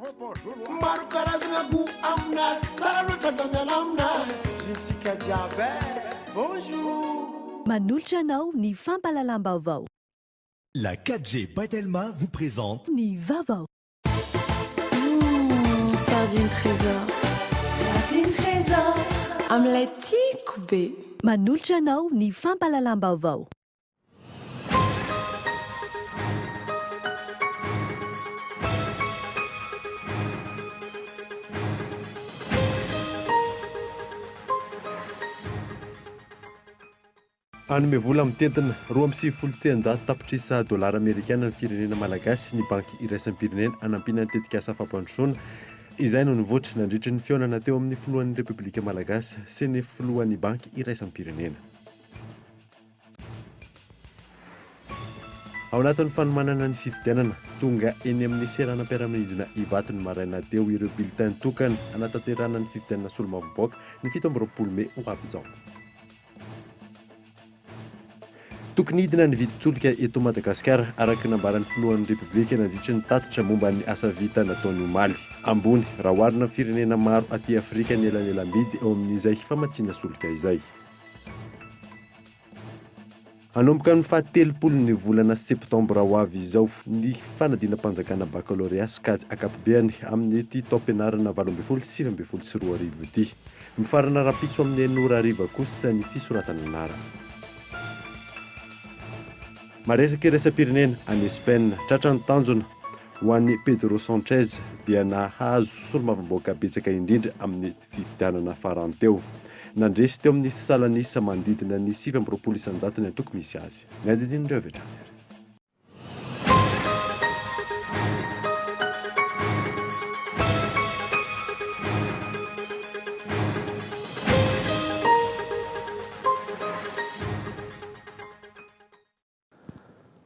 Maro karazagna goût aminazy, tsara loatra za miala aminazy. Zotsika jiaby eh! Bonjour! Manolotra anao ny fampahalalam-baovao. La 4G by Telma vous présente. Ny vaovao. Hum, sardine trésor. Sardine trésor, amin'ilay tiako be. Manolotra anao ny fampahalalam-baovao. Hanome vola mitentina 392 tapitrisa dolara amerikana ny firenena malagasy ny Banky iraisam-pirenena hanampiana ny tetikasa fampandrosoana izay no nivoitra nandritry ny fihaonana teo amin'ny filohan'ny Repoblika malagasy sy ny filohan'ny Banky iraisam-pirenena. Ao anatin'ny fanomanana ny fifidianana, tonga eny amin'ny seranam-piaramanidina Ivato ny maraina teo ireo bulletin tokana hanatanterahana ny fifidianana solombavambahoaka ny 27 mey ho avy izao. Tokony hidina ny vidin-tsolika eto Madagasikara, araka ny nambaran'ny filohan'ny Repoblika nandritra ny tatitra momba ny asa vita nataony omaly. Ambony, raha oharina amin'ny firenena maro aty Afrika ny elanelam-bidy eo amin'izay famatsiana solika izay. Hanomboka amin'ny fahatelopolo ny volana septambra ho avy izao ny fanadinam-panjakana bakalorea sokajy ankapobeany amin'ity taom-pianarana 2018 19 ity. Mifarana rahampitso amin'ny enina ora hariva kosa ny fisoratana anarana. Maresaka iraisam-pirenena any Espaina, tratra ny tanjona ho an'i Pedro Sanchez dia nahazo solombavambahoaka betsaka indrindra amin'ny fifidianana farany teo. Nandresy teo amin'ny salan'isa manodidina ny 29% ny antoko misy azy. Ny andinindin'ireo avy hatrany ary.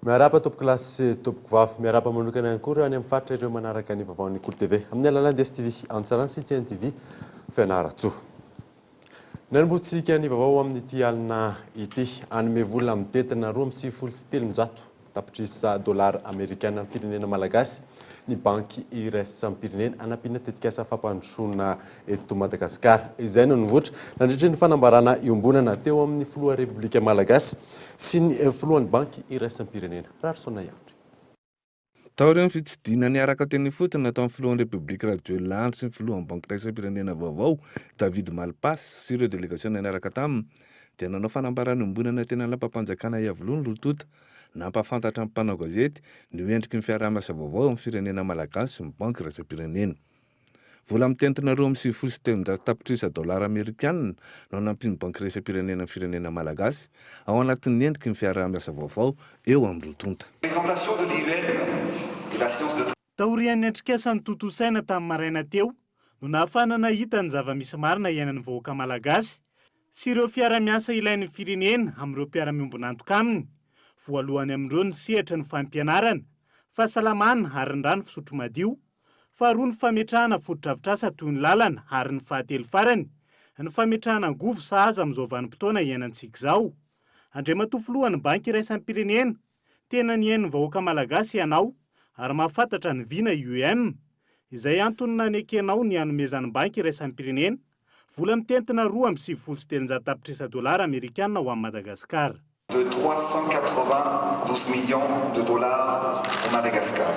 Miarahaba tompoko lahy sy tompoko vavy. Miarahaba manokana ihany koa ireo any amin'ny faritra ireo manaraka ny vaovaon'ny Kolo TV amin'ny alalan'ny DSTV Antsarana sy TNTV Fianarantsoa. Nanombohantsika ny vaovao amin'ity alina ity. Hanome vola mitentina 392 tapitrisa dolara amerikana ny firenena malagasy ny Banky iraisam-pirenena hanampiana tetikasa fampandrosoana eto Madagasikara. Izay no nivoitra nandritra ny fanambarana iombonana teo amin'ny filoha Repoblika malagasy sy ny filohan'ny Banky iraisam-pirenena, Raharisaona Iandry. Taorian'ny fitsidihana niaraka teny ifotony nataon'ny filohan'ny Repoblika Rajoelina Andry sy ny filohan'ny Banky iraisam-pirenena vaovao, David Malpass, sy ireo delegasiona niaraka taminy, dia nanao fanambarana iombonana teny amin'ny lapam-panjakana Iavoloha ny roa tonta, nampahafantatra ny mpanao gazety ny ho endriky ny fiaraha-miasa vaovao eo amin'ny firenena malagasy sy ny Banky iraisam-pirenena. Vola mitentina 392 tapitrisa dolara amerikanina no nampian'ny Banky iraisam-pirenena ny firenena malagasy ao anatin'ny endriky ny fiaraha-miasa vaovao eo amin'ny roa tonta. Présentation de l'IUM et la séance de. Taorian'ny atrikasa notontosaina tamin'ny maraina teo no nahafahana nahita ny zava-misy marina iainan'ny vahoaka malagasy sy ireo fiara-miasa ilain'ny firenena amin'ireo mpiara-miombon'antoka aminy. Voalohany amin'ireo ny sehatra ny fampianarana, fahasalamana ary ny rano fisotro madio, faharoa ny fametrahana fotodrafitrasa toy ny lalana ary ny fahatelo farany, ny fametrahana angovo sahaza amin'izao vanim-potoana iainantsika izao. Andriamatoa Filohan'ny Banky Iraisam-pirenena, tena nihaino ny vahoaka malagasy ianao ary mahafantatra ny vina IEM, izay antony nanekenao ny hanomezan'ny Banky Iraisam-pirenena vola mitentina 392 tapitrisa dolara amerikana ho an'i Madagasikara. De 392 millions de dollars pour Madagascar.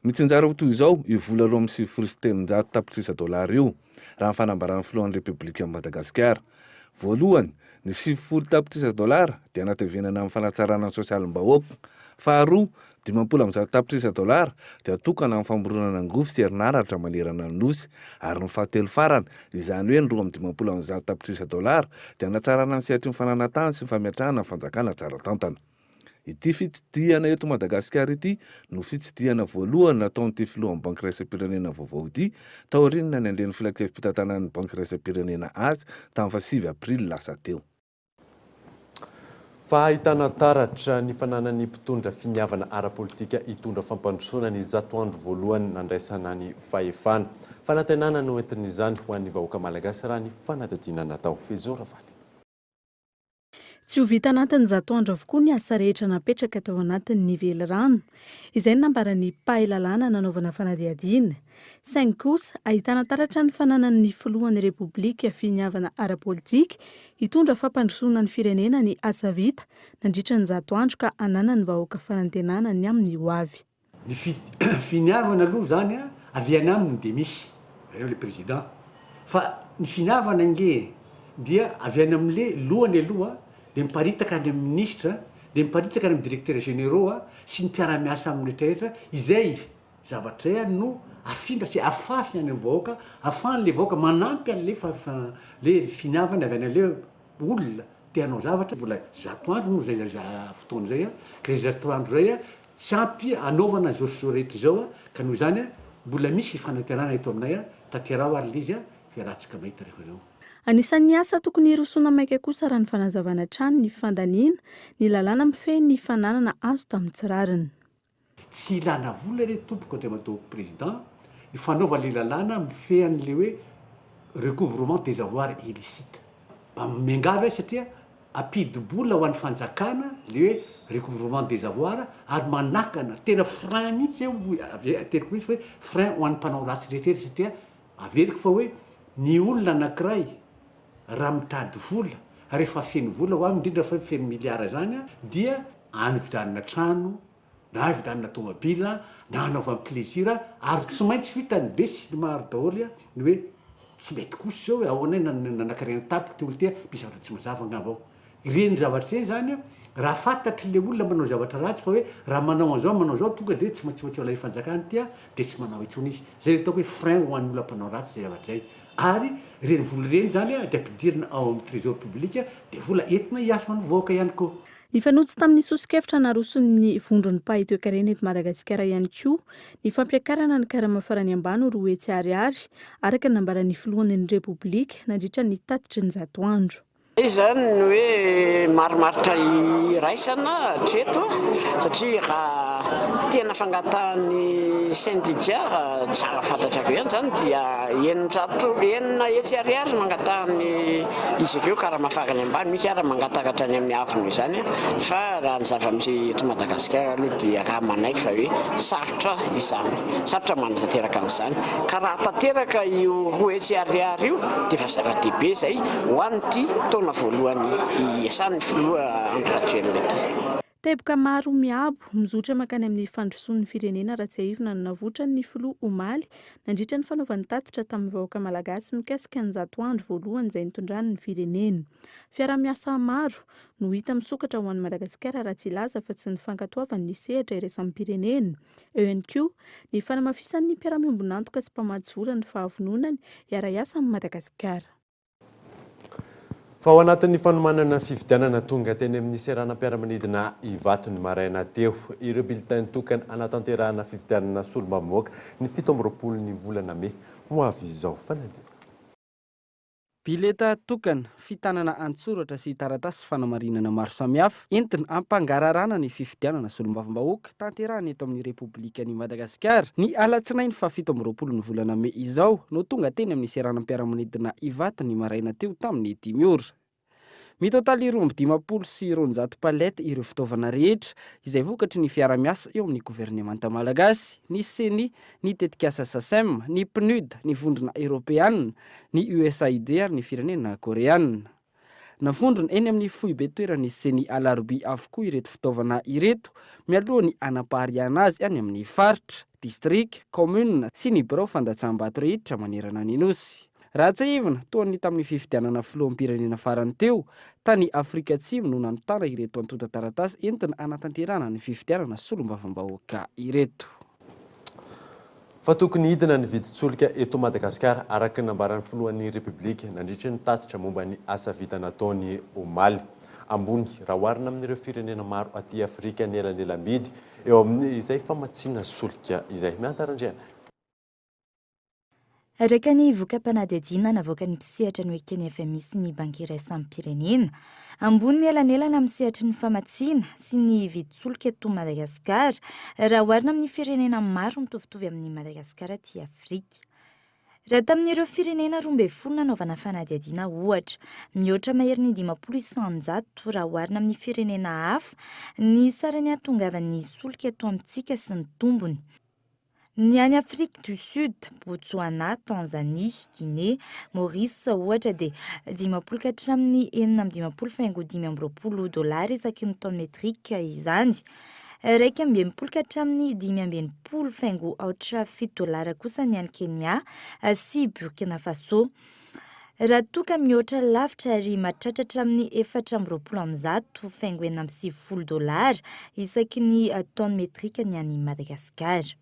Mitsinjara ho toy izao io vola 392 tapitrisa dolara io, raha ny fanambaran'ny filohan'ny Repoblikan'i Madagasikara. Voalohany, ny 90 tapitrisa dolara dia anatevenana amin'ny fanatsarana ny sosialim-bahoaka. Faharoa, 150 tapitrisa dolara dia atokana amin'ny famoronana angovo sy herinaratra manerana ny Nosy. Ary ny fahatelo farany, izany hoe ny 152 tapitrisa dolara dia hanatsarana ny sehatry ny fananantany sy ny fametrahana ny fanjakana tsara tantana. Ity fitsidihana eto Madagasikara ity no fitsidihana voalohany nataon'ity filohan'ny Banky Iraisam-pirenena vaovao ity taorian'ny nanendren'ny filankevi-pitantanan'ny Banky Iraisam-pirenena azy tamin'ny fahasivy aprily lasa teo. Fa ahitana taratra ny fananan'ny mpitondra finiavana ara-politika hitondra fampandrosoana ny zato andro voalohany nandraisana ny fahefana. Fanantenana no entin'izany ho an'ny vahoaka malagasy raha ny fanadihadiana natao. Fehizoro Ravaly. Tsy ho vita anatin'ny zato andro avokoa ny asa rehetra napetraka tao anatin'ny velirano, izay no nambaran'ny mpahay lalàna nanaovana fanadihadiana. Saingy kosa ahitana taratra ny fananan'ny filohan'ny Repoblika finiavana ara-politika hitondra fampandrosoana ny firenena ny asa vita nandritra ny zato andro ka ananan'ny vahoaka fanantenana ny amin'ny ho avy. Ny finiavana aloha zany avy any aminy de misy, nareo le président, fa ny finiavana ange dia avy any amle lohany aloha de miparitaka any amin'ny minisitra, de miparitaka any amin'ny directeurs généraux sy ny mpiara-miasa aminy rehetra rehetra, izay zavatra izay no afindra sy afafy any amin'ny vahoaka, afahan'le vahoaka manampy an'le le finiavana avy any amle olona te hanao zavatra, mbola zato andro moa zay fotoana izay ka izay zato andro izay Tsy ampy hanaovana izao sy izao rehetra izao ka noho izany mbola misy fanantenana eto aminay, tanteraho ary ilay izy fa iarahantsika mahita rehefa avy eo. Anisan'ny asa tokony hirosoana maika kosa raha ny fanazavana hatrany ny fandaniana ny lalàna mifehy ny fananana azo tamin'ny tsy rariny. Tsy ilana vola re tompoko Andriamatoa Président ny fanaovana ilay lalàna mifehy an'ilay hoe recouvrement des avoirs illicites. Mba miangavy aho satria Ampidi-bola ho an'ny fanjakana le hoe recouvrement des avoirs ary manakana, tena frein mihitsy eo, ateriko mihitsy hoe frein ho an'ny mpanao ratsy rehetra rehetra satria averiko fa hoe ny olona anankiray raha mitady vola, rehefa feno vola ho avy indrindra fa feno milliards zany dia any vidianana trano, na hividianana tomobila na hanaovany plaisir ary tsy maintsy ho hitan'ny be sy ny maro daholo ny hoe tsy mety kosa izao hoe ahoana hoe nanakarena tampoka ity olona ity misy zavatra tsy mazava angamba ao. Ireny zavatra ireny izany raha fantatry ilay olona manao zavatra ratsy fa hoe raha manao an'izao manao an'izao tonga dia tsy maintsy maintsy alain'ny fanjakana ity dia tsy manao intsony izy. Izay ilay ataoko hoe frein ho an'ny olona mpanao ratsy izay zavatra izay. Ary ireny vola ireny izany dia ampidirina ao amin'ny trésor public dia vola entina hiasa ho an'ny vahoaka ihany koa. Nifanojo tamin'ny soso-kevitra naroson'ny vondron'ny mpahay toekarena eto Madagasikara ihany koa ny fampiakarana ny karama farany ambany ho 200 ariary, araka ny nambaran'ny filohan'ny Repoblika nandritra ny tatitry ny zato andro. Izay izany ny hoe marimaritra iraisana hatreto satria raha tena fangatahan'ny sendika tsara fantatra be ihany izany dia 600 600 ariary no angatahan'ny izy ireo karama farany ambany, misy ara mangataka hatrany amin'ny avo noho izany fa raha ny zava-misy eto Madagasikara aloha dia raha manaiky fa hoe sarotra izany, sarotra manatanteraka an'izany ka raha tanteraka io 200 ariary io dia efa zava-dehibe izay ho an'ity taona voalohany iasan'ny filoha Andry Rajoelina ity. Teboka maro miabo, mizotra mankany amin'ny fandrosoan'ny firenena raha tsiahivina no navotran'ny filoha omaly nandritra ny fanaovany tatitra tamin'ny vahoaka malagasy mikasika ny zato andro voalohany izay nitondrany ny firenena. Fiaraha-miasa maro no hita misokatra ho an'i Madagasikara raha tsy hilaza fa tsy ny fankatoavan'ny sehatra iraisam-pirenena. Eo ihany koa ny fanamafisan'ny mpiara-miombon'antoka sy mpamatsy vola ny fahavononany hiara-hiasa amin'i Madagasikara. Fa ao anatin'ny fanomanana fifidianana tonga teny amin'ny seranam-piaramanidina Ivato ny maraina teo ireo bulletin tokana hanatanterahana fifidianana solombavambahoaka ny 27 ny volana mey ho avy izao. Fanadihadiana. Bileta tokana, fitanana an-tsoratra sy taratasy fanamarinana maro samihafa entina hampangararana ny fifidianana solombavambahoaka tanterahina eto amin'ny Repoblikan'i Madagasikara ny alatsinainy faha 27 ny volana mey izao no tonga teny amin'ny seranam-piaramanidina Ivato ny maraina teo tamin'ny dimy ora. Mitotaly 252 palettes ireo fitaovana rehetra, izay vokatry ny fiara-miasa eo amin'ny governemanta malagasy, ny Ceni, ny tetikasa Sacem, ny Pnud, ny Vondrona Eoropeanina, ny USAID ary ny firenena Koreanina. Navondrona eny amin'ny foibe toeran'ny Ceni Alarobia avokoa ireto fitaovana ireto mialoha ny hanampahariahana azy any amin'ny faritra, distrika, kaominina sy ny birao fandatsaham-bato rehetra manerana ny Nosy. Raha tsiahivina, toa ny tamin'ny fifidianana filoham-pirenena farany teo, tany Afrika Atsimo no nanontana ireto antontan-taratasy entina hanatanterahana ny fifidianana solombavambahoaka ireto. Fa tokony hidina ny vidin-tsolika eto Madagasikara, araka ny nambaran'ny filohan'ny Repoblika nandritry ny tatitra momba ny asa vita nataony omaly. Ambony raha oharina amin'ireo firenena maro aty Afrika ny elanelam-bidy eo amin'izay famatsiana solika izay. Miantara Andriana. Araka ny voka-panadihadiana navoakan'ny mpisehatra noeken'ny fmi sy ny Banky iraisam-pirenena, ambony ny elanelana amin'ny sehatry ny famatsiana sy ny vidin-tsolika eto Madagasikara raha oharina amin'ny firenena maro mitovitovy amin'i Madagasikara aty Afrika. Raha tamin'ireo firenena 12 nanaovana fanadihadiana ohatra, mihoatra maherin'ny 50 isanjato raha oharina amin'ny firenena hafa ny sarany hahatongavan'ny solika eto amintsika sy ny tombony. Ny any Afrique du Sud, Botswana, Tanzanie, Guinée, Maurice ohatra dia 50 ka hatramin'ny 56 faingo 25 dolara isaky ny tonne métrique izany. 61 ka hatramin'ny 65 faingo aotra fito dolara kosa ny any Kenya sy Burkina Faso. Raha toa ka mihoatra lavitra ary mahatratra hatramin'ny 124 faingo 96 dolara isaky ny tonne métrique ny any Madagasikara.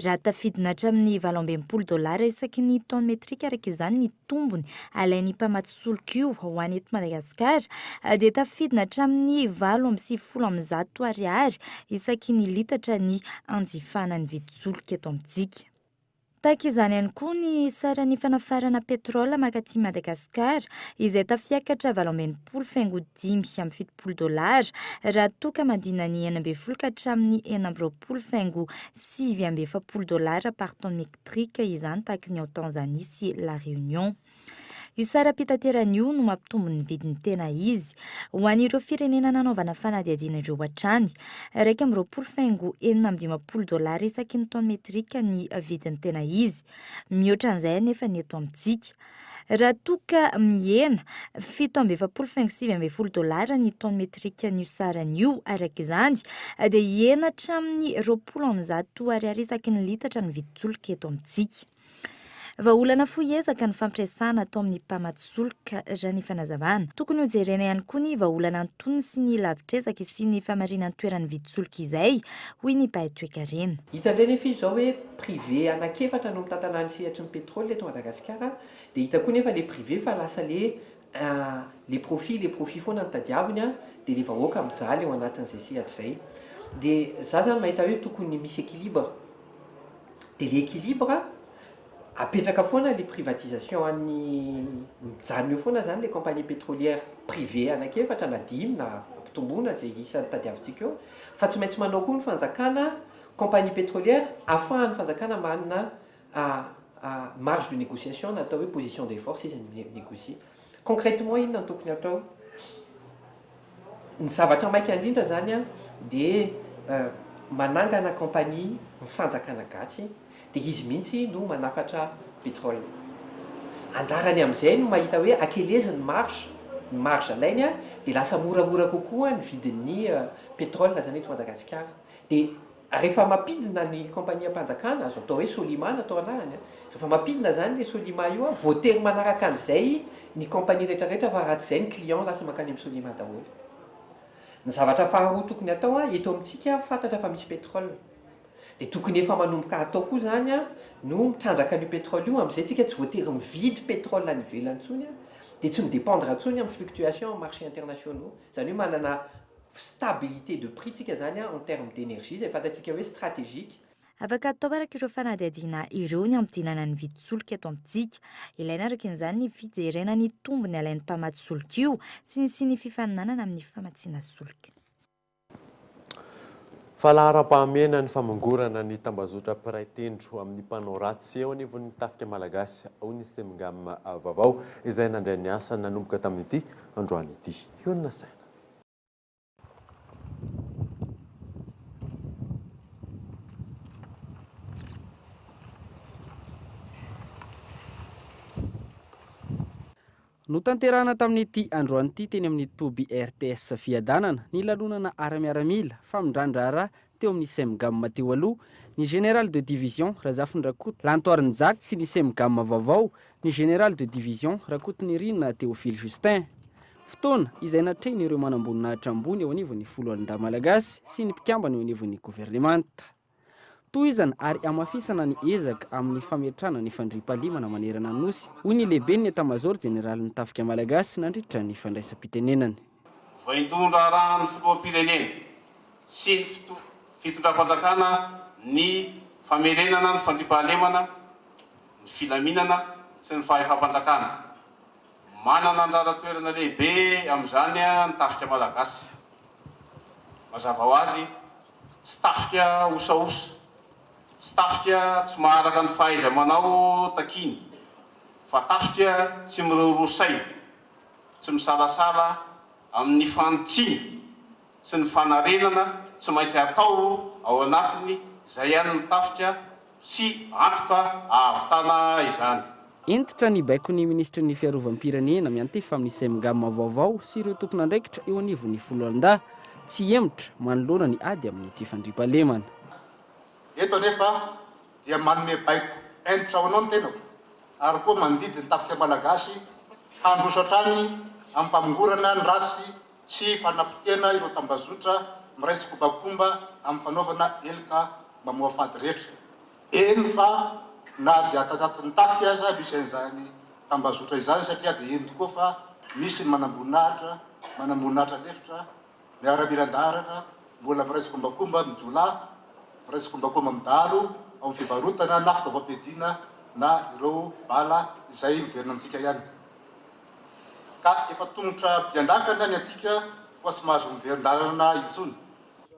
Raha tafidina hatramin'ny 68 dolara isaky ny tonne métrique araka izany ny tombony alain'ny mpamatsy solika io ho any eto Madagasikara dia tafidina hatramin'ny 198 ariary isaky ny litatra ny anjifana ny vidin-tsolika eto amintsika. Tahaka izany ihany koa ny saran'ny fanafarana pétrole mankaty Madagasikara izay tafiakatra 68 faingo 75 dolara raha toa ka mandina ny 16 ka hatramin'ny 26 faingo 49 dolara par tonne métrique izany tahaka ny ao Tanzanie sy La Réunion. Io saram-pitaterana io no mampitombo ny vidiny tena izy ho an'ireo firenena nanaovana fanadihadiana ireo hatrany. 21 faingo 56 dolara isaky ny tonne métrique ny vidiny tena izy. Mihoatra an'izay anefa ny eto amintsika. Raha toa ka mihena 47 faingo 19 dolara ny tonne métrique an'io sarany io araka izany dia hihena hatramin'ny 120 ariary isaky ny litatra ny vidin-tsolika eto amintsika. Vahaolana fohy ezaka ny fampiresahana atao amin'ny mpamatsy solika, raha ny fanazavana. Tokony hojerena ihany koa ny vahaolana antonony sy ny lavitr'ezaka hisian'ny famarinan-toeran'ny vidin-tsolika izay, hoy ny mpahay toekarena. Hita indray nefa izy izao hoe privé anankiefatra no mitantana ny sehatry ny pétrole eto Madagasikara dia hita koa nefa le privé fa lasa le le profit le profit foana no tadiaviny an dia le vahoaka mijaly ao anatin'izay sehatra izay. Dia za zany mahita hoe tokony misy équilibre. Dia le équilibre apetraka foana le privatisation an'ny mijanona eo foana zany le compagnie pétrolière privée anankiefatra na dimy na ampitomboina zay isa tadiavintsika eo fa tsy maintsy manao koa ny fanjakana compagnie pétrolière afahan'ny fanjakana manana marge de négociation na atao hoe position de force izy mi-négocier. Concrètement inona no tokony atao? Ny zavatra maika indrindra zany an de manangana compagnie ny fanjakana gasy de izy mihitsy no manafatra pétrole. Anjarany amizay no mahita hoe akeleziny ny marge, ny marge alainy an de lasa moramora kokoa ny vidin'ny pétrole zany eto Madagasikara. De Rehefa mampidina ny kaompaniam-panjakana, azo atao hoe Solima no atao anarany an, rehefa mampidina izany ilay Solima io an, voatery manaraka an'izay ny kaompania rehetrarehetra fa raha tsy izay ny client lasa mankany amin'ny Solima daholo. Ny zavatra faharoa tokony atao an, eto amintsika fantatra fa misy pétrole. Dia tokony efa manomboka atao koa izany an, no mitrandraka an'io pétrole io, amin'izay tsika tsy voatery mividy pétrole any ivelany intsony an, dia tsy mi-dépendre intsony amin'ny fluctuation amin'ny marché internationaux. Izany hoe manana Stabilité de prix tsika zany en terme d'énergie izay fantatsika hoe stratégique. Afaka atao araka ireo fanadihadiana ireo ny hampidinana ny vidin-tsolika eto amintsika. Ilaina araka izany ny fijerena ny tombony alain'ny mpamatsy solika io sy ny hisian'ny fifaninanana amin'ny famatsiana solika. Fa laharam-pahamehana ny famongorana ny tambazotra mpiray tendro amin'ny mpanao ratsy eo anivon'ny tafika malagasy, hoy ny Cemgam vaovao izay nandray ny asany nanomboka tamin'ity androany ity. Hionona saina. Notanterahina tamin'ity androany ity teny amin'ny toby RTS Fiadanana ny lanonana ara-miaramila famindran-draharaha teo amin'ny Cemgam teo aloha, ny Général de division Razafindrakoto Lantoarinjaka sy ny Cemgam vaovao, ny Général de division Rakotonirina Théophile Justin. Fotoana izay natrehin'ireo manamboninahitra ambony eo anivon'ny Foloalindahy Malagasy sy ny mpikambana eo anivon'ny governemanta. Tohizana ary hamafisana ny ezaka amin'ny fametrahana ny fandriampahalemana manerana ny Nosy, hoy ny lehiben'ny Etamazaoro jeneralin'ny Tafika Malagasy nandritra ny fandraisam-pitenenany. Vaindohan-draharahan'ny Filoham-pirenena sy ny fitondram-panjakana ny famerenana ny fandriampahalemana, ny filaminana sy ny fahefam-panjakana. Manana anjara toerana lehibe amin'izany ny tafika malagasy. Mazava ho azy, tsy tafika osaosa. Tsy tafika tsy maharaka ny fahaiza-manao takiany, fa tafika tsy miroaroa saina, tsy misalasala amin'ny fanitsiana sy ny fanarenana tsy maintsy atao ao anatiny izay ihany ny tafika sy antoka ahavitana izany. Hentitra ny baikon'ny minisitry ny Fiarovam-pirenena miantefa amin'ny Cemgam vaovao sy ireo tompon'andraikitra eo anivon'ny foloalindahy tsy hihemotra manoloana ny ady amin'ny tsy fandriampahalemana. Eto anefa dia manome baiko hentitra ho anao ny tenako ary koa mandidy ny tafika malagasy handroso hatrany amin'ny famongorana ny ratsy sy fanapotehana ireo tambazotra miray tsikombakomba amin'ny fanaovana heloka mamoafady rehetra. Eny fa na dia ato anatin'ny tafika aza misy an'izany tambazotra izany satria dia eny tokoa fa misy ny manamboninahitra, manamboninahitra lefitra, miaramila an-daharana, mbola miray tsikombakomba amin'ny jiolahy, miray tsikombakomba amin'ny dahalo ao amin'ny fivarotana na fitaovam-piadiana na ireo bala izay miverina amintsika ihany. Ka efa tongotra bian-dakana ny antsika koa tsy mahazo miverin-dalana intsony.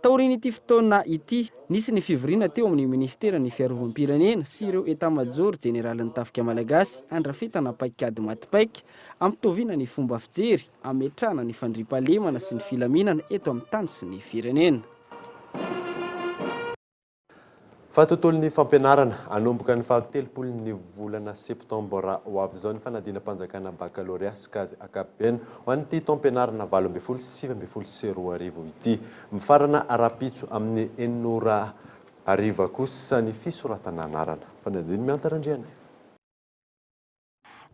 Taorian'ity fotoana ity, nisy ny fivoriana teo amin'ny minisiteran'ny Fiarovam-pirenena sy ireo Etamajoro jeneralin'ny Tafika Malagasy handrafetana paikady maty paika hampitoviana ny fomba fijery hametrahana ny fandriampahalemana sy ny filaminana eto amin'ny tany sy ny firenena. Fa tontolon'ny fampianarana, hanomboka ny fahatelopolon'ny volana septambra ho avy izao ny fanadinam-panjakana bakalorea sokajy ankapobeny ho an'ity taom-pianarana 2018 ity. Mifarana rahampitso amin'ny enina ora hariva kosa ny fisoratana anarana. Fanadin'i Mihanta Randrianaivo.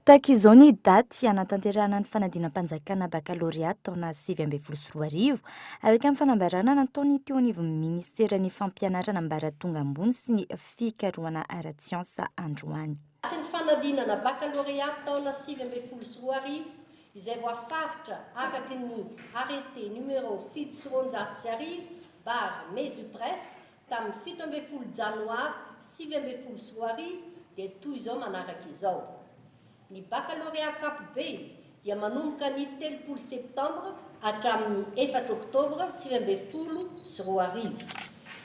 Tahaka izao ny daty hanatanterahana ny fanadinam-panjakana bakalorea taona 2019, araka ny fanambarana nataony teo anivon'ny minisiteran'ny Fampianarana ambaratonga ambony sy ny fikarohana ara-tsiansa androany. Datin'ny fanadinana bakalorea taona 2019 izay voafaritra araka ny Arrêté numéro 1207 barre Mesupres Tamin'ny 17 janoary 2019 dia toy izao manaraka izao, Ny bakalorea ankapobeny dia manomboka ny 30 septambra hatramin'ny efatra oktobra 2019.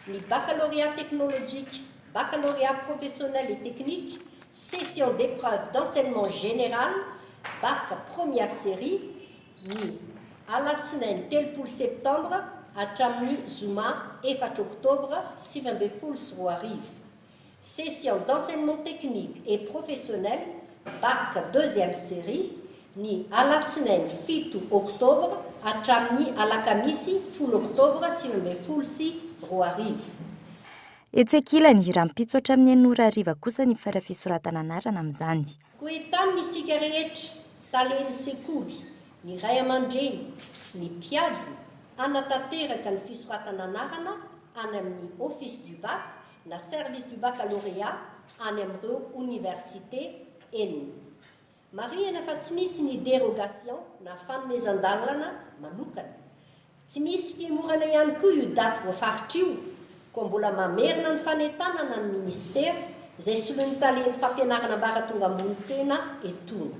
Ny bakalorea teknolojika, baccalauréat professionnel et technique, session d'épreuves d'enseignement général, bac première série, Ny alatsinainy 30 septambra hatramin'ny zoma efatra oktobra 2019. Session d'enseignement technique et professionnel, Bac deuxième série, ny alatsinainy fito oktobra hatramin'ny alakamisy folo oktobra 2019. Etsy ankilany, rahampitso hatramin'ny enina ora hariva kosa ny fara-fisoratana anarana amin'izany. Koa entanina isika rehetra, talen'ny sekoly, ny ray aman-dreny, ny mpiadina, hanatanteraka ny fisoratana anarana any amin'ny Office du Bac na Service du Baccalauréat any amin'ireo oniversite enina. Marihana fa tsy misy ny dérogation na fanomezan-dalana manokana. Tsy misy fihemorana ihany koa io daty voafaritra io, koa mbola mamerina ny fanentanana ny minisitera, izay soloin'ny talen'ny fampianarana ambaratonga ambony tena etoana.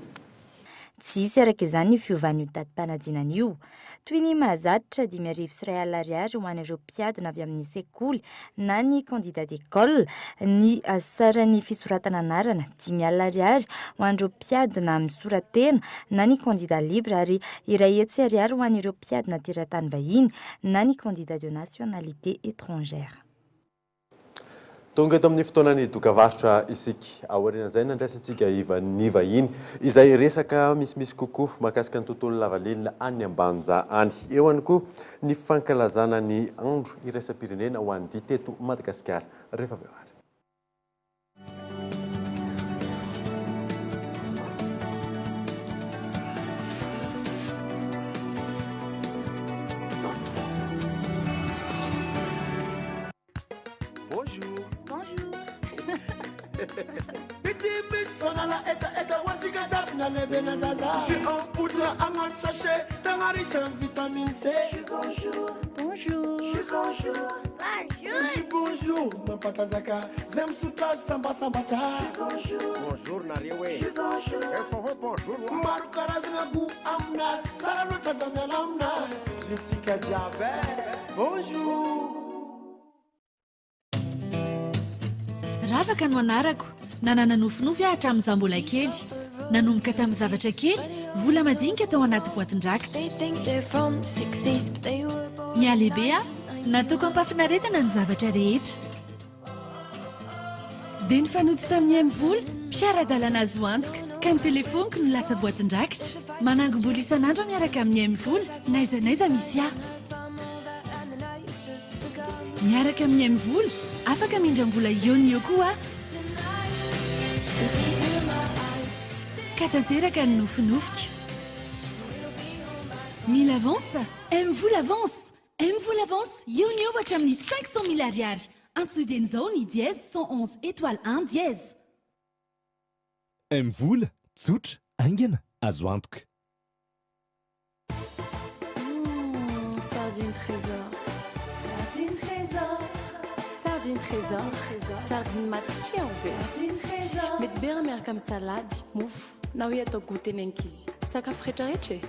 Tsy hisy araka izany ny fiovan'io datim-panadinana io. Toy ny mahazatra, 1051 ariary ho an'ireo mpiadina avy amin'ny sekoly na ny candidat d'école ny saran'ny fisoratana anarana, 50 ariary ho an'ireo mpiadina misora-tena na ny candidat libre ary 100 ariary ho an'ireo mpiadina teratany vahiny na ny candidat de nationalité étrangère. Tonga eto amin'ny fotoanan'ny dokavarotra isika. Aorian'izay nandraisantsika ny vahiny izay resaka misimisy kokoa mahakasika ny tontolon'ny lavanila any Ambanja any. Eo ihany koa ny fankalazana ny andro iraisam-pirenena ho an'ny dihy teto Madagasikara rehefa avy eo ary. Bonjour. Bonjour. Jus en poudre agnaty sachet tegna riche en vitamine C. Jus bonjour. Bonjour. Jus bonjour. Bonjour. Jus bonjour mampatanjaka zay misotro azy sambasambatra. Jus bonjour. Bonjour nareo e. Jus bonjour. Efa hoe bonjour wa. Maro karazagna goût aminazy tsara loatra za miala aminazy. Jus tsika jiaby e. Bonjour. Ravaka no anarako. Nanana nofinofy aho hatramin'izaho mbola kely. Nanomboka tamin'ny zavatra kely, vola madinika tao anaty boatin-drakitra. Nihalehibe aho, nataoko am-pahafinaretana ny zavatra rehetra. Dia nifanojo tamin'ny MVola, mpiara-dalana azo antoka, ka ny telefoniko no lasa boatin-drakitra. Manangom-bola isan'andro aho miaraka amin'ny MVola, n'aiza n'aiza misy ahy. Miaraka amin'ny MVola, afaka mindram-bola eo no eo koa aho. Ka tanteraka ny nofinofiko. Mila avance? MVola avance! MVola avance, eo no eo hatramin'ny 500 mille ariary. Antsoy dieny izao ny dièse 111 étoile un dièse. MVola, tsotra, haingana, azo antoka. Hum, sardine trésor. Sardine trésor. Sardine trésor. Sardine matsiro be. Sardine trésor. Mety be raha miaraka amin'ny salady, mofo, na hoe atao goûter ny ankizy. Sakafo retraretra e!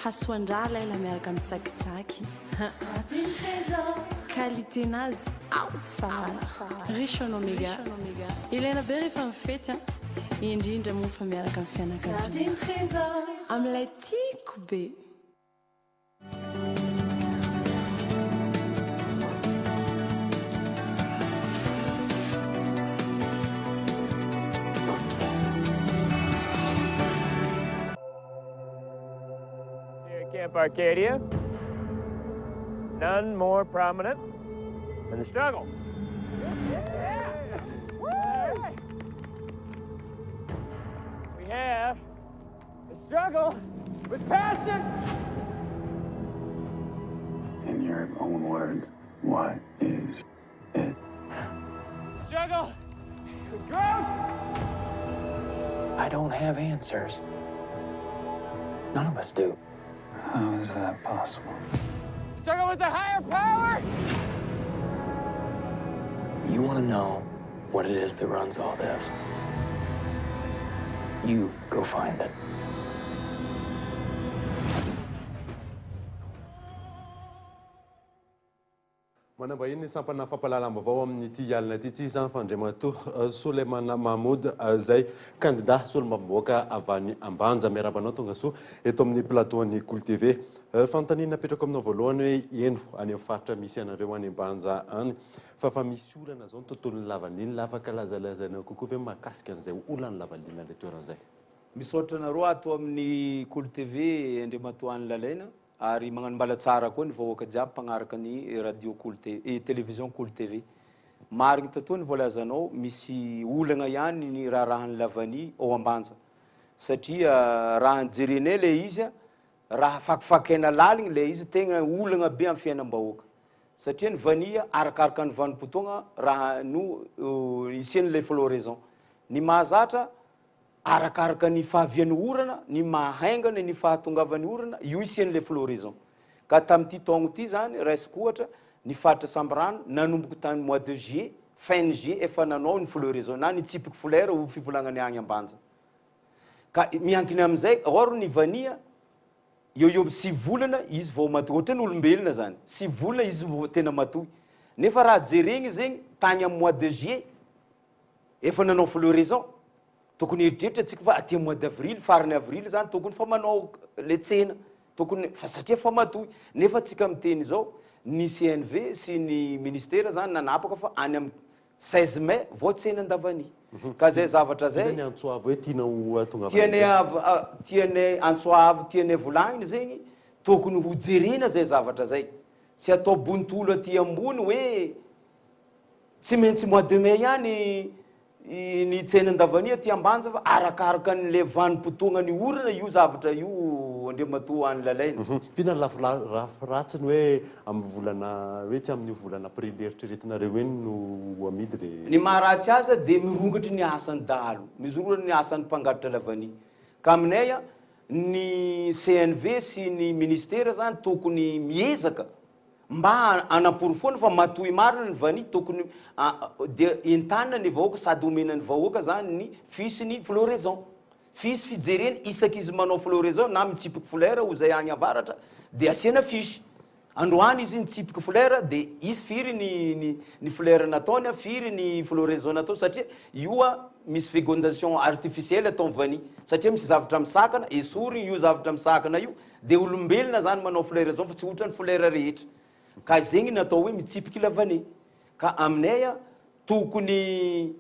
Hasoan-draha lela miaraka amin'ny tsakitsaky. Sardine trésor. Qualité nazy ao tsara. Riche en oméga. Ilaina be rehefa mifety an! Indrindra moa fa miaraka amin'ny fianakaviana. Sardine trésor. Amin'ilay tiako be. Here at Camp Arcadia, none more prominent than the struggle. We have a struggle with passion. In your own words, what is it? Struggle with growth. I don't have answers. None of us do. How is that possible? Struggle with the higher power. You want to know what it is that runs all this. You go find it. Manambahiny ny sampana fampahalalam-baovao amin'ity alina ity tsy iza fa Andriamatoa Souleymane Mahmoud izay kandida solombavambahoaka avy any Ambanja. Miarahaba anao tongasoa eto amin'ny plateau an'ny Kolo TV. Fanontaniana apetrako aminao voalohany hoe heno any amin'ny faritra misy anareo any Ambanja any fa fa misy olana izao ny tontolon'ny lavanila, afaka lazalazainao kokoa ve mahakasika an'izay olan'ny lavanila any toerana izay? Misaotra anareo ato amin'ny Kolo TV Andriamatoa Anny Lalaina. Ary magnano mbala tsara koa ny vahoaka jiaby mpagnaraka ny radio kolo TV, télévision kolo TV. Marigny tatoa ny voalazanao, misy olagna ihany ny raharahan'ny la vanille ao Ambanja. Satria raha ny jerenay le izy, raha fakifakaina laligny le izy, tegna olagna be amin'ny fiainam-bahoaka. Satria ny vanille arakaraka ny vanim-potoagna raha no isian'ilay floraison. Ny mahazatra, Arakaraka ny fahavian'ny orana, ny maha haingana ny fahatongavan'ny orana, io isian'ilay floraison. Ka tamin'ity taogno ity zany, raisiko ohatra, ny faritra Sambirano, nanomboka tany mois de juillet, fin ny juillet efa nanao ny floraison, na nitsipiky folera ho fivolagnany agny Ambanja. Ka miankina amin'izay, or ny vania, eo eo amin'ny sivy volana izy vao matoy, ohatran'ny olombelona zany, sivy volana izy vao tena matoy. Nefa raha jeregny zegny, tagny amin'ny mois de juillet, Efa nanao floraison. Tokony hieritreritra tsika fa aty mois d'avril, farany avril zany tokony fa manao le tsena. Tokony fa satria fa matoy. Nefa tsika miteny izao, ny CNV sy ny ministera zany nanapaka fa any am 16 mai vao tsena Andavania. Ka zay zavatra zay. Inona ny antso avo hoe tianao ho ahatongavana Tianay av- tianay antso avo tianay volagniny zegny, tokony ho jerena zay zavatra zay. Tsy atao bontolo aty ambony hoe Tsy maintsy mois de mai ihany ny tsena Andavania aty Ambanja fa arakaraka an'ilay vanim-potoagnan'ny orana io zavatra io Andriamatoa Anny Lalaina. F'inona ny lafy ratsiny hoe amin'ny volana hoe tsy amin'io volana aprily eritreretinareo iny no ho amidy le. Ny maharatsy azy dia mirongatry ny asan'ny dahalo, mizorona ny asan'ny mpangalatra lavania. Ka aminay ny CNV sy ny ministera zany tokony miezaka Mba hanaporofoana fa matoy marina ny vanille tokony dia entanina ny vahoaka sady omena ny vahoaka zany ny fiche ny floraison. Fiche fijerena isaky izy manao floraison na mitsipiky fleur ho zay agny avaratra dia asiana fiche. Androany izy nitsipiky fleur de hisy firy ny ny ny fleur nataony a, firy ny floraison natao satria io a misy fecondation artificielle atao am vanille satria misy zavatra misakana, esoriny io zavatra misakana io de olombelona zany manao floraison fa tsy otrany fleur rehetra ka zegny ny atao hoe mitsipiky la vanille ka aminay a tokony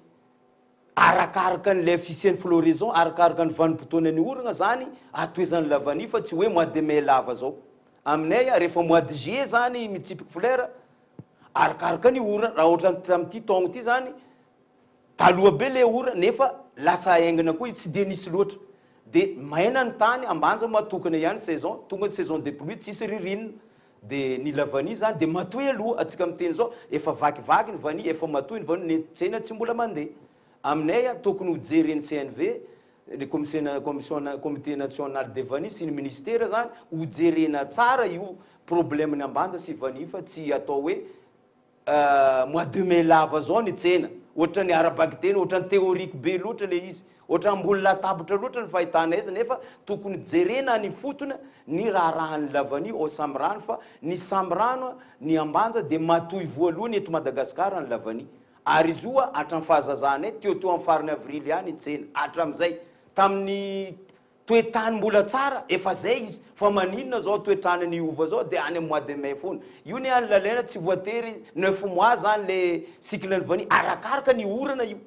Arakaraka an'ilay fisian'ny floraison, arakaraka ny vanim-potoanan'ny orana zany atohizan'ny la vanille fa tsy hoe mois de mai lava zao. Aminay rehefa mois de juillet zany mitsipiky fleur, arakaraka ny orana, raha ohatran'ny tamin'ity taogno ity zany, taloha be le orana nefa lasa haingana koa izy tsy dia nisy loatra. De maina ny tany, Ambanja moa tokana ihany saison, tonga ny saison de pluie tsisy ririnina. De ny la vanille zany de matoy aloha, atsika miteny zao efa vakivaky ny vanille, efa matoy ny vanille, ny tsena tsy mbola mandeha. Aminay a tokony ho jeren'ny CNV, ny commission commission comité national de vanille sy ny ministera zany ho jerena tsara io problème ny Ambanja sy vanille fa tsy atao hoe Mois de mai lava zao ny tsena, ohatran'ny ara-bakiteny, ohatran'ny théorique be loatra le izy, ohatran'ny ambony latabatra loatra ny fahitana azy nefa tokony jerena any ifotony ny raharahan'ny lavania ao Sambirano fa ny Sambirano ny Ambanja dia matoy voalohany eto Madagascar ny lavania ary izy io hatramin'ny fahazazanay teo teo amin'ny faran'ny avril ihany ny tsena hatramin'izay tamin'ny Toe-tany mbola tsara, efa zay izy, fa maninona zao toe-trany niova zao de any am mois de mai foana? Io ne any lalaina tsy voatery neuf mois zany le cycle ny vanille, arakaraka ny orana io,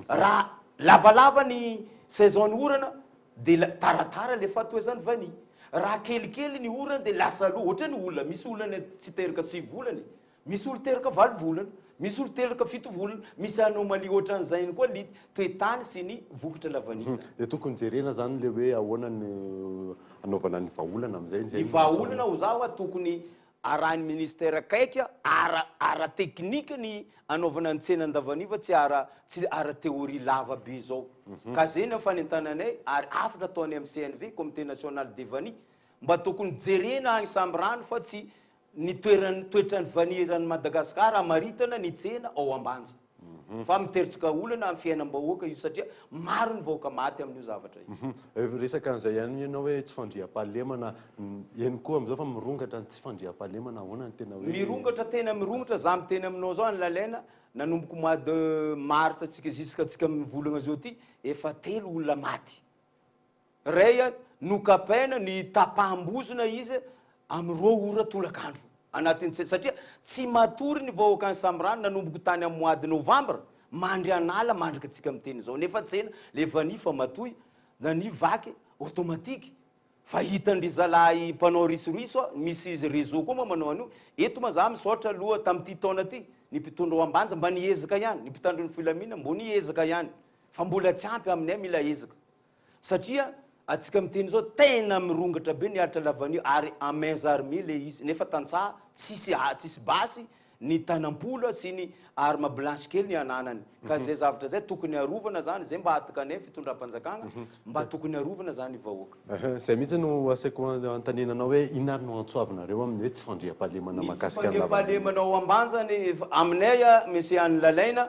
raha lavalava ny saison ny orana de taratara le fahatohezan'ny vanille, raha kelikely ny orana de lasa aloha, ohatrany olona, misy olona tsy teraka sivy volana e, Misy olo teraka valo volana, misy olo teraka fito volana, misy anomalie ohatran'izay ihany koa ny toe-tany sy ny vokatra lavanila. Dia tokony jerena zany le hoe ahoana no anaovana ny vahaolana amin'izay, izay Ny no vahaolana ho za hoa tokony arahin'ny ministère akaiky ara ara technique ny anaovana ny tsenan-davanila fa tsy ara tsy ara théorie lava be zao. Ka zay ny fanentananay ary hafatra ataonay amin'ny CNV, comité national des vanilles, mba tokony jerena agny Sambirano fa tsy Ny toeran'ny toetran'ny vanille eran'i Madagascar amaritana ny tsena ao Ambanja. Fa mitertrka olana amin'ny fiainam-bahoaka io satria maro ny vahoaka maty amin'io zavatra io. Resaka an'izay ihany ianao hoe tsy fandriampahalemana, eny koa amin'izao fa mirongatra ny tsy fandriampahalemana, ahoana ny tena hoe. Mirongatra tena mirongatra, za miteny aminao zao any Lalaina, nanomboka mois de mars tsika jusqu'à tsika mivolagna zao ty, efa telo olona maty. Ray nokapaina ny tapaham-bozona izy amin'ny roa ora tolakandro anatin'ny tsena satria tsy matory ny vahoakan'i Sambirano nanomboka tany amin'ny mois de novembre mandry an'ala mandrika antsika miteny izao nefa tsena le vanille fa matoy na ny vaky automatique fa hitan-dry zalahy mpanao risoriso a misy izy réseau koa moa manao an'io eto ma za misaotra aloha tamin'ity taona ity ny mpitondra ao Ambanja mba niezaka ihany ny mpitandro ny filamina mbo niezaka ihany fa mbola tsy ampy aminay mila ezaka Satria atsika miteny zao tena mirongatra be ny halatra lavanio ary en mains armées le izy nefa tantsaha tsisy tsisy basy ny tanam-polo sy ny arme blanche kely ny ananany ka zay zavatra zay tokony arovana zany zay mba atokanay fitondram-panjakagna mba tokony arovana zany vahoaka. Zay mihitsy no asaiko anontaniana anao hoe inona ary no antsoavinareo amin'ny hoe tsy fandriampahalemana Ny tsy mahakasika ny lavanila? fandriampahalemana ao Ambanja ny aminay a Monsieur Anny Lalaina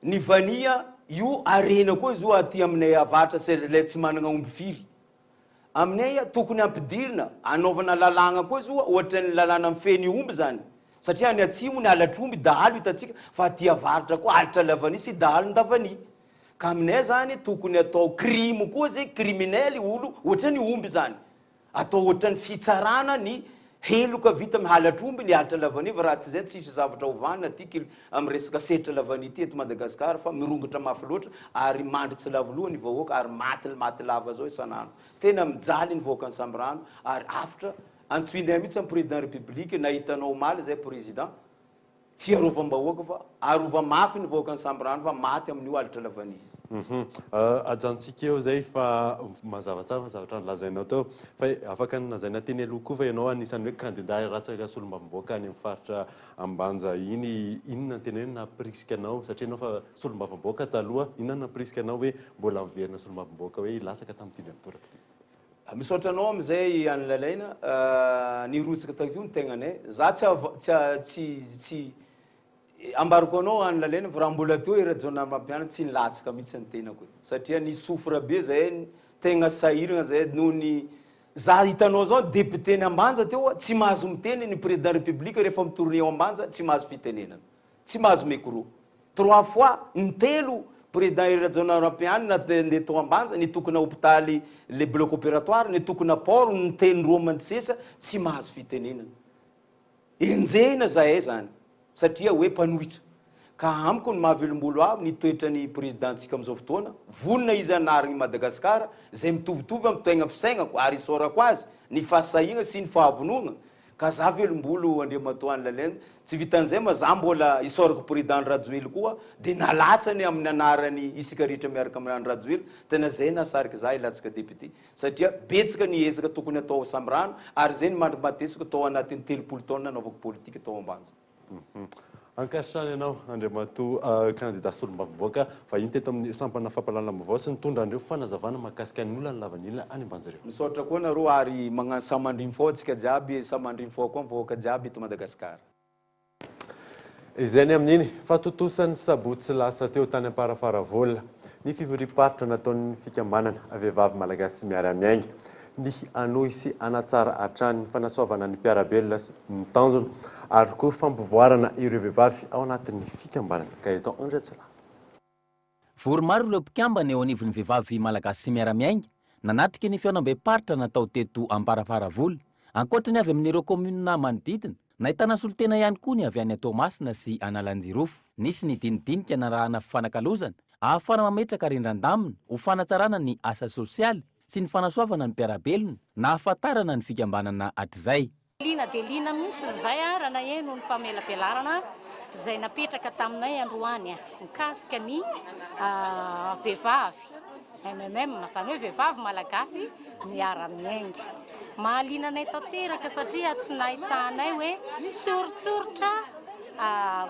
Ny vania io harena koa izy io aty aminay avaratra sy ilay tsy managna omby firy. Aminay tokony ampidirina anaovana lalàgna koa izy io ohatran'ny lalàna mifehy ny omby zany satria any atsimo ny halatr'omby dahalo hitantsika fa aty avaratra koa halatra lavania sy dahalon-davania. Ka aminay zany tokony atao crime koa zay criminel olo ohatran'ny omby zany. Atao ohatran'ny fitsarana ny heloka vita amin'ny halatr'omby ny halatra lavanila fa raha tsy izay tsy hisy zavatra hovahana aty kil amin'ny resaka setra lavanila ity eto Madagascar fa mirongatra mafy loatra ary mandry tsy lavo loha ny vahoaka ary maty maty lava zao isan'andro. Tena mijaly ny vahoakan'i Sambirano ary hafitra antsoinay mihitsy amin'ny président république nahita anao omaly izay président Fiarovam-bahoaka fa arova mafy ny vahoakan'i Sambirano fa maty amin'io halatra lavanila. Hum ajanontsika eo izay fa mazava tsara ny zavatra nolazainao teo. Fa afaka nolazaina teny aloha koa fa ianao anisan'ny hoe kandida hilatsaka solombavambahoaka any amin'ny faritra Ambanja iny. Inona no tena hoe nampirisika anao satria ianao efa solombavambahoaka taloha, inona no nampirisika anao hoe mbola miverina solombavambahoaka hoe hilatsaka tamin'ity indray mitoraka ity? Misaotra anao amizay any Lalaina nirotsaka takeo ny tegnanay za tsy tsy tsy ambarako anao any Lalaina fa raha mbola teo i Rajaonarimampianina tsy nilatsaka mihitsy ny tenako e satria ni souffre be zahay tegna sahiragna zahay noho ny. Za hitanao zao député ny Ambanja teo tsy mahazo miteny ny président république rehefa mi-tourner ao Ambanja tsy mahazo fitenenana. Tsy mahazo micro. Trois fois, intelo président Hery Rajaonarimampianina nandeha tao Ambanja nitokona hopitaly le bloc opératoire, nitokona port, niteny roa aman-tsesa tsy mahazo fitenenana. Enjehina zahay zany satria hoe mpanohitra. Ka amiko ny maha velombolo ahy ny toetran'ny président-tsika amin'izao fotoana, vonona izy hanarigny Madagascar zay mitovitovy amin'ny tegna fisaignako ary isaorako azy ny fahasahiagna sy ny fahavonogna ka za velombolo Andriamatoa Andry Lalaina, tsy vitan'izay ma za mbola isaorako président Andry Rajoely koa de nalatsany amin'ny anarany isika rehetra miaraka amin'i Andry Rajoely, tena zay nahasarika za hilatsaka député. Satria betsaka ny ezaka tokony atao ao Sambirano ary izay no mandrimatesiko tao anatin'ny 30 taona nanaovako politika tao Ambanja. Ankasitrahana ianao Andriamatoa kandida solombavambahoaka vahiny teto amin'ny sampana fampahalalam-baovao sy nitondra an'ireo fanazavana mahakasika ny olan'ny lavanila any Ambanja ireo. Misaotra koa nareo ary magnano samandrimfao antsika jiaby, samandrimfao koa ny vahoaka jiaby eto Madagascar. Izay ny amin'iny fa tontosa ny sabotsy lasa teo tany Amparafaravola ny fivoriam-paritra nataon'ny fikambanana Vehivavy Malagasy Miara-Miainga. Ny hanohy sy hanatsara hatrany ny fanasoavana ny mpiara-belona sy ny tanjona ary koa fampivoarana ireo vehivavy ao anatin'ny fikambanana. Gaëtan Andriatsilava. Vory maro ireo mpikambana eo anivon'ny Vehivavy Malagasy Miara-Miainga nanatrika ny fihaonambem-paritra natao teto Amparafaravola. Ankoatra ny avy amin'ireo kaominina manodidina, nahitana solontena ihany koa ny avy any Toamasina sy Analanjirofo. Nisy ny dinidinika narahana fifanakalozana ahafahana mametraka rindran-damina ho fanatsarana ny asa sosialy sy ny fanasoavana ny mpiara-belona nahafantarana ny fikambanana hatrizay. Liana dia liana mihitsy izahay raha naheno ny famelabelarana izay napetraka taminay androany mikasika ny vehivavy MMM, izany hoe vehivavy malagasy miara-miainga. Mahaliana anay tanteraka satria tsy nahitanay hoe soritsoritra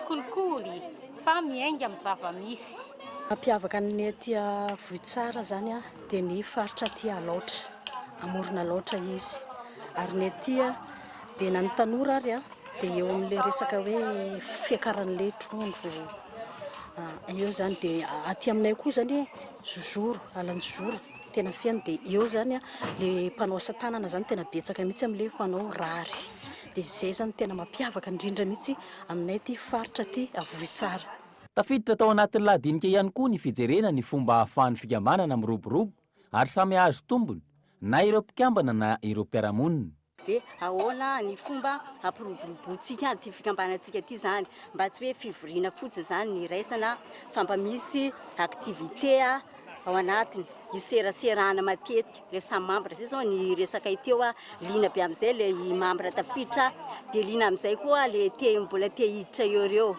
kolikoly fa miainga amin'ny zava-misy. Mampiavaka ny aty Vohitsara izany dia ny faritra aty Alaotra, amoron'Alaotra izy. Ary ny aty dia na ny tanora ary dia eo amin'ilay resaka hoe fiakaran'ilay trondro eo izany. Dia aty aminay koa izany zozoro, alan'ny zozoro tena feno dia eo izany ilay mpanao asa tanana izany tena betsaka mihitsy amin'ilay mpanao rary. Dia izay izany no tena mampiavaka indrindra mihitsy aminay aty faritra aty Vohitsara. Tafiditra tao anatin'ny lahadinika ihany koa ny fijerena ny fomba ahafahan'ny fikambanana miroborobo ary samy hahazo tombony na ireo mpikambana na ireo mpiara-monina. Dia ahoana ny fomba hampiroboroboantsika an'ity fikambanantsika ity izany mba tsy hoe fivoriana fotsiny izany ny iraisana fa mba misy activité ao anatiny, iseraserana matetika ilay samy membre, zay zao ny resakay teo a, liana be amin'izay ilay membre tafiditra dia liana amin'izay koa le te mbola te hiditra eo ireo,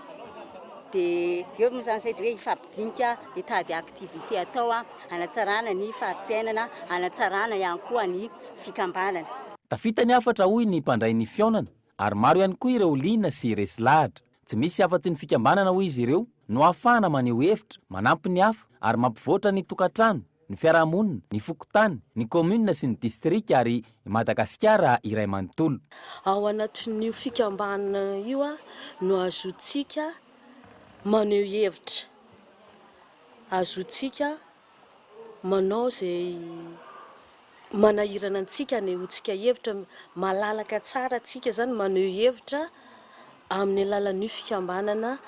dia eo moa zany zay dia hoe hifampidinika hitady activité atao hanatsarana ny fari-piainana, hanatsarana ihany koa ny fikambanana. Tafita ny hafatra hoy ny mpandray ny fihaonana ary maro ihany koa ireo liana sy resy lahatra. Tsy misy afa-tsy ny fikambanana hoy izy ireo no ahafahana maneho hevitra, manampy ny hafa ary mampivoatra ny tokantrano, ny fiarahamonina, ny fokontany, ny commune sy ny distrika ary i Madagasikara iray manontolo. Ao anatin'io fikambanana io no ahazoantsika maneho hevitra, ahazoantsika manao izay manahirana antsika, anehoantsika hevitra, malalaka tsara antsika izany maneho hevitra amin'ny alalan'io fikambanana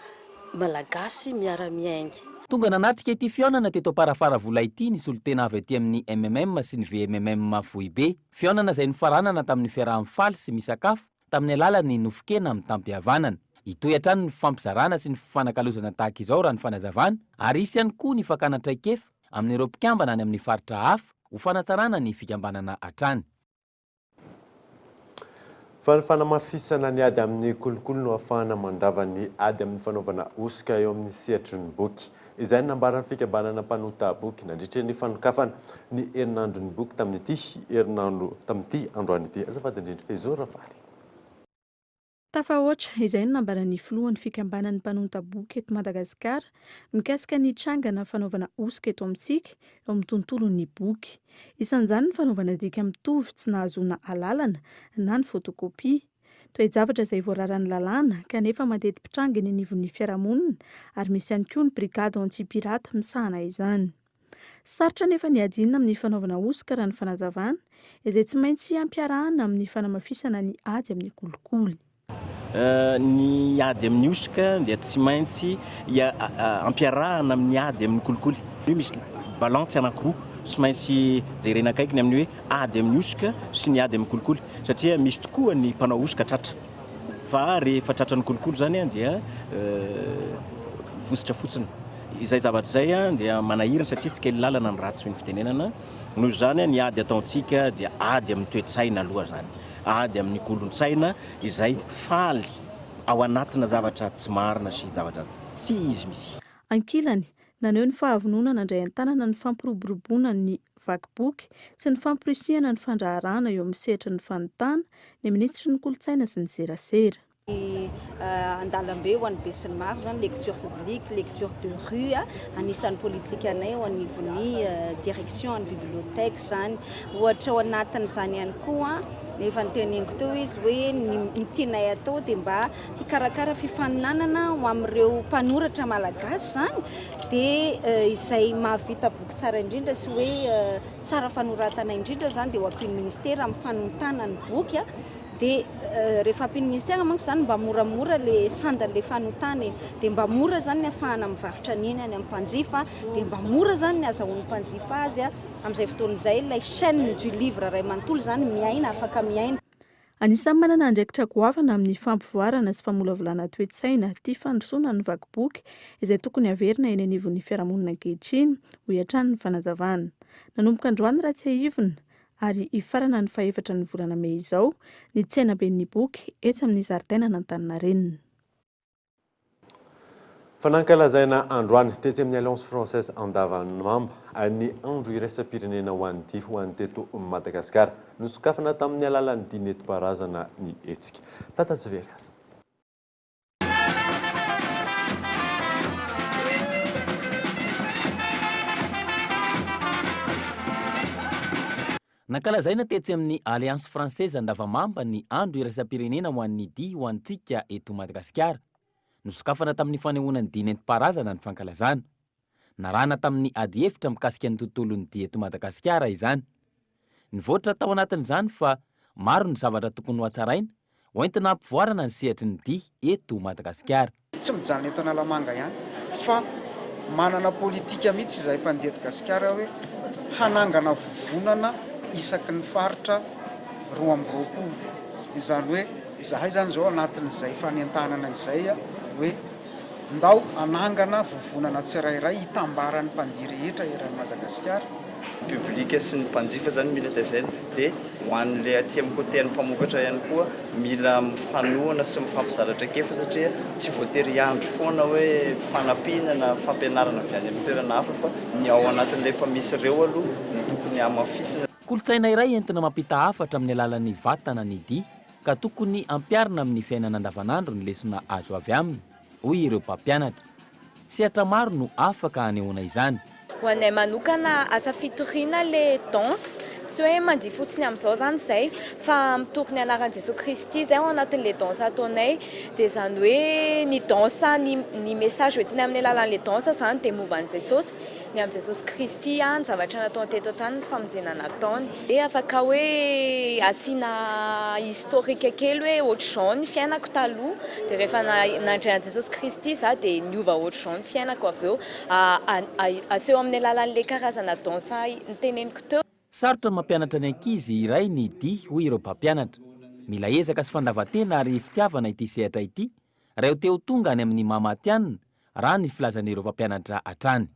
Malagasy miara-miainga. Tonga nanatrika ity fihaonana teto Amparafaravola ity ny solontena avy aty amin'ny MMM sy ny VMMM foibe. Fihaonana izay nofaranana tamin'ny fiaraha-mifaly sy misakafo tamin'ny alalan'ny nofon-kena mitam-pihavanana. Hitohy hatrany ny fifampizarana sy ny fifanakalozana tahaka izao raha ny fanazavana ary hisy ihany koa ny fakana traikefa amin'ireo mpikambana any amin'ny faritra hafa ho fanatsarana ny fikambanana hatrany. Fa ny fanamafisana ny ady amin'ny kolikoly no ahafahana mandrava ny ady amin'ny fanaovana hosoka eo amin'ny sehatry ny boky. Izay no nambaran'ny fikambanana mpanonta boky nandritra ny fanokafana ny herinandron'ny boky tamin'ity herinandro tamin'ity androany ity. Azafady indrindra, Fehizoro Rafaly. Tafahoatra, izay no nambaran'ny filohan'ny fikambanan'ny mpanonta boky eto Madagasikara mikasika ny trangana fanaovana hosoka eto amintsika eo amin'ny tontolon'ny boky. Isan'izany ny fanaovana dika mitovy tsy nahazoana alalana na ny photocopie. Toe-javatra izay voararan'ny lalàna kanefa mateti-pitranga eny anivon'ny fiarahamonina ary misy ihany koa ny brigade anti-pirate misahana izany. Sarotra anefa ny adinina amin'ny fanaovana hosoka raha ny fanazavana, izay tsy maintsy ampiarahana amin'ny fanamafisana ny ady amin'ny kolikoly. Ny ady amin'ny hosoka dia tsy maintsy ampiarahana amin'ny ady amin'ny kolikoly. Io misy balance anankiroa tsy maintsy jerena akaiky ny amin'ny hoe ady amin'ny hosoka sy ny ady amin'ny kolikoly satria misy tokoa ny mpanao hosoka tratra fa rehefa tratran'ny kolikoly izany dia vositra fotsiny. Izay zavatra izay dia manahirana satria tsy kely lalana ny ratsy hoy ny fitenenana. Noho izany ny ady ataontsika dia ady amin'ny toe-tsaina aloha izany. Ady amin'ny kolontsaina izay faly ao anatina zavatra tsy marina sy zavatra tsy izy misy. Ankilany, naneho ny fahavononana handray an-tanana ny fampiroboroboana ny vaky boky sy ny famporisihana ny fandraharahana eo amin'ny sehatry ny fanontana ny minisitry ny Kolontsaina sy ny serasera. Ny an-dalambe ho an'ny besinimaro izany, lecture publique, lecture de rue, anisan'ny politikanay eo anivon'ny direction an'ny bibliothèque izany. Ohatra ao anatin'izany ihany koa, efa noteneniko teo izy hoe ny tianay atao dia mba hikarakara fifaninanana ho amin'ireo mpanoratra malagasy izany, dia izay mahavita boky tsara indrindra sy hoe tsara fanoratana indrindra izany dia ho ampian'ny ministera amin'ny fanontana ny boky. Dia rehefa ampian'ny ministère manko izany mba moramora le sandan'le fanotana e, dia mba mora izany ny afahana mivarotra an'iny any amin'ny mpanjifa, dia mba mora izany ny azahoan'ny mpanjifa azy a, amin'izay fotoana izay ilay chaîne du livre iray manontolo izany miaina, afaka miaina. Anisan'ny manana andraikitra goavana amin'ny fampivoarana sy famolavolana toe-tsaina tia fandrosoana ny vaky boky izay tokony haverina eny anivon'ny fiarahamonina ankehitriny, hoy hatrany ny fanazavana. Nanomboka androany raha tsiahivina, ary hifarana ny fahefatra ny volana mey izao ny tsenaben'ny boky etsy amin'ny zaridainan'Antaninarenina. Fa nankalazaina androany tetsy amin'ny Alliance Française Andavamamba ny andro iraisam-pirenena ho an'ny dihy ho an'ny teto Madagasikara. Nosokafana tamin'ny alalan'ny dihy nentim-paharazana ny hetsika. Tata tsy very asa. Nankalazaina tetsy amin'ny Alliance Française Andavamamba ny Andro iraisam-pirenena ho an'ny dihy ho antsika eto Madagasikara. Nosokafana tamin'ny fanehoana ny dihy nentim-paharazana ny fankalazana. Narahana tamin'ny adihevitra mikasika ny tontolon'ny dihy eto Madagasikara izany. Nivoatra tao anatin'izany fa maro ny zavatra tokony hohatsaraina hoentina hampivoarana ny sehatry ny dihy eto Madagasikara. Tsy mijanona eto Analamanga ihany fa manana politika mihitsy izahay mpandeha eto Gasikara hoe hanangana vovonana isaky ny faritra 22. Izany hoe izahay izany izao anatin'izay fanentanana izay hoe Ndao hanangana vovonana tsirairay hitambaran'ny mpandihy rehetra eran'i Madagasikara. Public sy ny mpanjifa zany mila tezaina dia ho an'le aty amin'ny côté an'ny mpamokatra ihany koa mila mifanohana sy mifampizara traikefa satria tsy voatery hiandry foana hoe fanampiana na fampianarana avy any amin'ny toerana hafa fa ny ao anatin'ilay efa misy ireo aloha no tokony hamafisina. Kolontsaina iray entina mampita hafatra amin'ny alalan'ny vatana ny dihy ka tokony hampiharina amin'ny fiainana andavanandro ny lesona azo avy aminy, hoy ireo mpampianatra. Sehatra maro no afaka hanehoana izany. Ho anay manokana asa fitoriana le danse, tsy hoe mandihy fotsiny amin'izao izany izay fa mitory ny anaran'i Jesoa Kristy izay ao anatin'le danse ataonay, dia izany hoe ny danse, ny message hoentinay amin'ny alalan'le danse izany dia momba an'i Jesosy. Ny amin'i Jesosy Kristy ny zavatra nataony teto an-tany, ny famonjena nataony. Dia afaka hoe asiana historique kely hoe ohatr'izao ny fiainako taloha, dia rehefa nandray an'i Jesosy Kristy za dia niova ohatr'izao ny fiainako avy eo. Aseho amin'ny alalan'ilay karazana danse noteneniko teo. Sarotra ny mampianatra ny ankizy iray ny dihy hoy ireo mpampianatra. Mila ezaka sy fandavan-tena ary fitiavana ity sehatra ity raha te ho tonga any amin'ny maha matihanina raha ny filazan'ireo mpampianatra hatrany.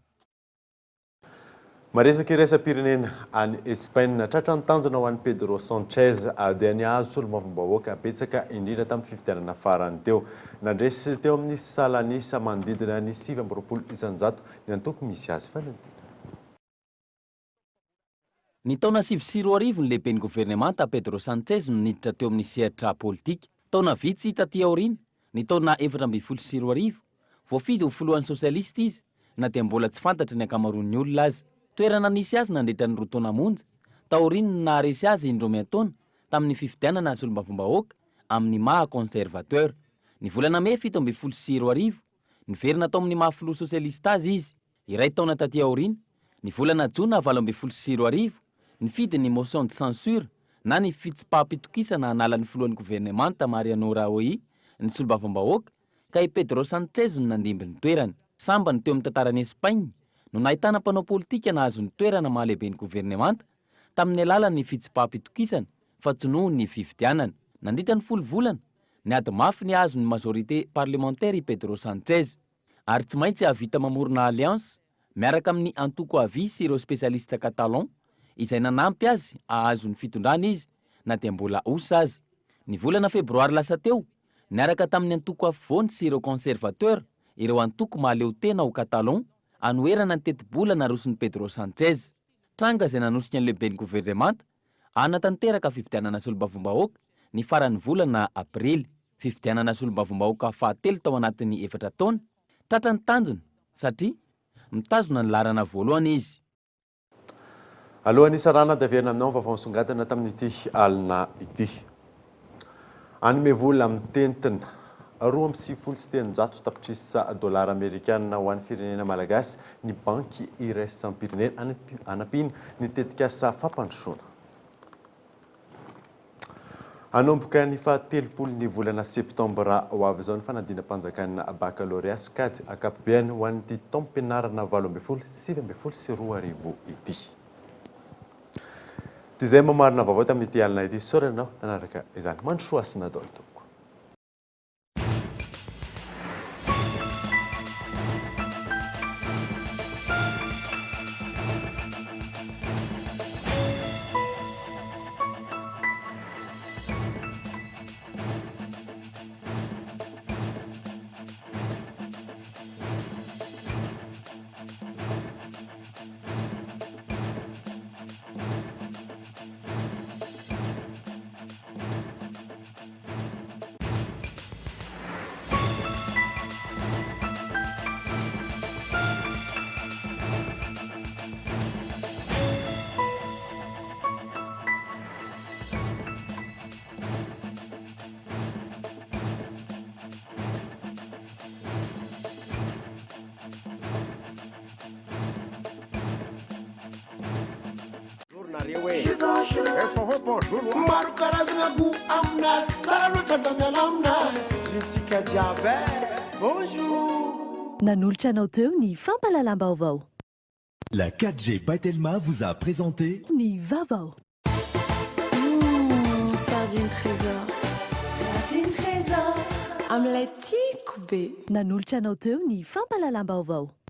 Maresaka iraisam-pirenena any Espaina. Tratra ny tanjona ho an'i Pedro Sanchez dia ny hahazo solombavambahoaka betsaka indrindra tamin'ny fifidianana farany teo. Nandresy teo amin'ny salan'isa manodidina ny 29% ny antoko misy azy. Valentina. Ny taona 2009 ny lehiben'ny governemanta Pedro Sanchez no niditra teo amin'ny sehatra politika. Taona vitsy taty aoriana, ny taona 2014, voafidy ho filohan'ny sosialista izy na dia mbola tsy fantatry ny ankamaroan'ny olona aza. Toerana nisy azy nandritra ny roa taona monja, taorian'ny naharesy azy indroa miantaona tamin'ny fifidianana solombavambahoaka amin'ny maha conservateur. Ny volana mey 2017, niverina tao amin'ny maha filoha sosialista azy izy. Iray taona taty aoriana, Ny volana jona 2018, nifidy ny motion de censure na ny fitsipaham-pitokisana hanala ny filohan'ny governemanta Mariano Rajoy ny solombavambahoaka ka i Pedro Sanchez no nandimby ny toerany. Sambany teo amin'ny tantaran'i Espagne no nahitana mpanao politika nahazo ny toerana maha lehiben'ny governemanta tamin'ny alalan'ny fitsipaham-pitokisana fa tsy noho ny fifidianana. Nandritra ny folo volana, niady mafy ny hahazo ny majorité parlementaire i Pedro Sanchez ary tsy maintsy hahavita mamorona alliance miaraka amin'ny antoko havia sy ireo spesialista catalan izay nanampy azy hahazo ny fitondrana izy na dia mbola osa aza. Ny volana febroary lasa teo, niaraka tamin'ny antoko afovoany sy ireo conservateur, ireo antoko mahaleotena ao Catalon, hanoherana ny tetibola naroson'i Pedro Sanchez. Tranga izay nanosika ny lehiben'ny governemanta hanatanteraka fifidianana solombavambahoaka ny faran'ny volana aprily. Fifidianana solombavambahoaka fahatelo tao anatin'ny efatra taona. Tratra ny tanjona satria mitazona ny laharana voalohany izy. Alohan'ny hisarahana dia averina aminao ny vaovao nisongadina tamin'ity alina ity. Hanome vola mitentina 392 tapitrisa dolara amerikana ho an'ny firenena malagasy ny Banky iraisam-pirenena hanampiana ny tetikasa fampandrosoana. Hanomboka ny faha 30 ny volana septambra ho avy izao ny fanadinam-panjakana bakalorea sokajy ankapobeany ho an'ity taom-pianarana 2018 19 ity. Dia izay mamarina vaovao tamin'ity alina ity. Isaorana anao nanaraka izany. Mandrosoa hasina daholo tompoko. Nareo e. Efa hoe bonjour wa. Maro karazagna goût aminazy, tsara loatra za miala aminazy. Zontsika jiaby e. Bonjour. Nanolotra anao teo ny fampahalalam-baovao. La 4G by Telma vous a présenté. Ny vaovao. Humm sardine trésor. Sardine trésor. Amin'ilay tiako be. Nanolotra anao teo ny fampahalalam-baovao.